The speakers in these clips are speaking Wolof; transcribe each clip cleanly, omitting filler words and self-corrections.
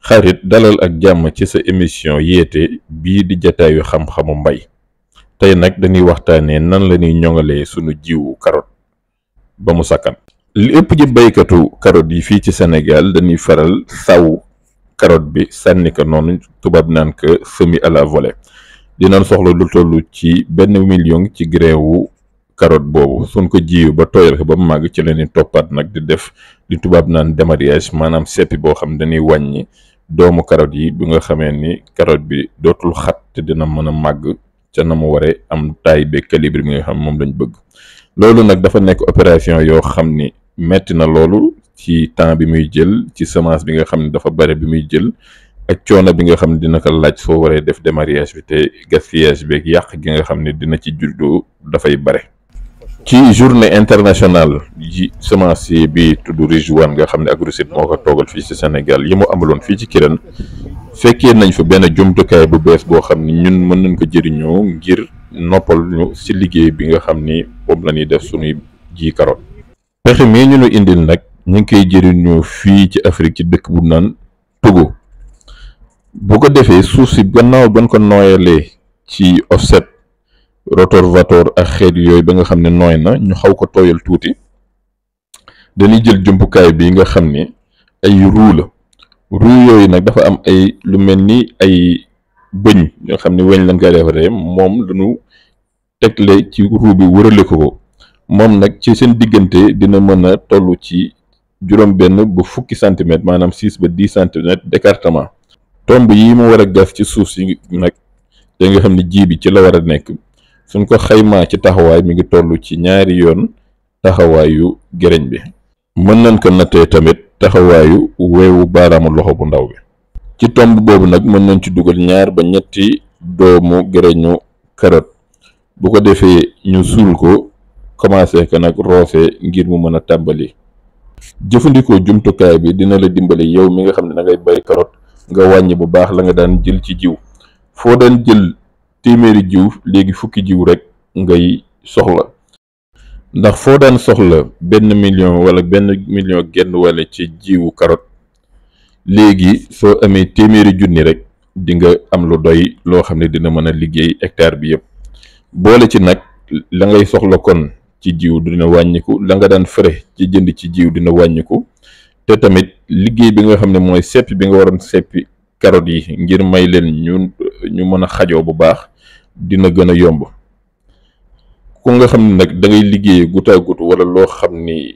xarit dalal ak jàmm ci sa émission yeete bii di jataayu xam-xamu mbay. tey nag dañuy waxtaanee nan la ñuy ñoŋalee sunu jiwu carotte ba mu sakkan. li ëpp ci baykatu carotte yi fii ci Sénégal dañuy faral saw carotte bi sànni ko noonu, tubaab naan ko semis à la volée. dinañ soxla lu toll ci 1 million ci grain carotte boobu. suñ ko jiwu ba tooyal ko ba mu màgg ci la ñuy toppaat nag di def li tubaab naan démariage, maanaam seppi boo xam dañuy wàññi doomu carotte yi bi nga xamee ni carotte bi dootul xat te dina mën a màgg ca na mu waree am taille be calibre bi nga xam moom lañ bëgg. loolu nag dafa nekk opération yoo xam ni metti na loolu ci temps bi muy jël, ci semence bi nga xam ne dafa bare bi muy jël, ak coono bi nga xam ne dina ko laaj soo waree def démariage bi, te gaspillage bi ak yàq gi nga xam ne dina ci juddoo dafay bare. ci journée internationale yi semencier bi tudd Ridge-One nga xam ne Agro-Seed moo ko toogal fii ci Sénégal yi mu amaloon fii ci Kirène, fekkee nañ fa benn jumtukaay bu bees boo xam ni ñun mën nañ ko jëriñoo ngir noppal ñu ci liggéey bi nga xam ni moom la ñuy def suñuy ji carotte. pexe mii ñu indil nag ñu ngi koy jëriñoo fii ci Afrique ci dëkk bu naan Togo. bu ko defee suuf si gannaaw ban ko nooyalee ci offset, rotor-vator ak xeet yooyu ba nga xam ne nooy na, ñu xaw ko tooyal tuuti, dañuy jël jumtukaay bi nga xam ni ay roue la. roue yooyu nag dafa am ay lu mel ni ay bëñ nga xam ne weñ lañ koy defaree, moom lañu tegle ci roue bi wërale ko. moom nag ci seen diggante dina mën a toll ci juróom-benn ba fukki centimètres, maanaam 6 ba 10 centimètres d'écartement. tomb yi mu war a gas ci suuf si nag da nga xam ne ji bi ci la war a nekk. suñ ko xaymaa ci taxawaay mi ngi toll ci 2 yoon taxawaayu gereñ bi. mën nañ ko nattee tamit taxawaayu weewu baaraamu loxo bu ndaw bi. ci tomb boobu nag mën nañ ci dugal 2 ba 3 doomu gereñu carotte. bu ko defee ñu suul ko, commencé ko nag roose ngir mu mën a tàmbali. jëfandikoo jumtukaay bi dina la dimbali yow mi nga xam ne da ngay bay carotte nga wàññi bu baax la nga daan jël ci jiw. foo daan jël téeméeri jiw, léegi fukki jiw rek ngay soxla. ndax foo daan soxla 1 million wala 1 million genn wala ci jiwu carotte, léegi soo amee téeméeri junni rek di nga am lu doy loo xam ne dina mën a liggéey hectare bi yëpp. boole ci nag la ngay soxla kon ci jiw dina wàññiku, la nga daan frais ci jënd ci jiw dina wàññiku, te tamit liggéey bi nga xam ne mooy seppi bi nga waroon seppi carotte yi ngir may leen ñu mën a xajoo bu baax dina gën a yomb. ku nga xam ne nag da ngay liggéey goutte à goutte wala loo xam ni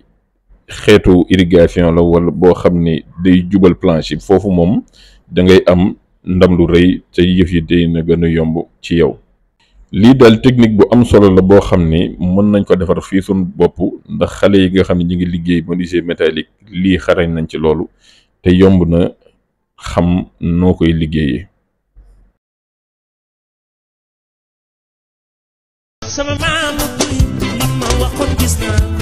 xeetu irrigation la, wala boo xam ni day jubal planche yi, foofu moom da ngay am ndam lu rëy te yëf yi dina gën a yomb ci yow. lii daal technique bu am solo la boo xam ni mën nañ ko defar fii suñ bopp, ndax xale yi nga xam ne ñu ngi liggéey menuisier métallique lii xarañ nañ ci loolu te yomb na xam noo koy liggéeyee. sama maam ma waxoon gis naa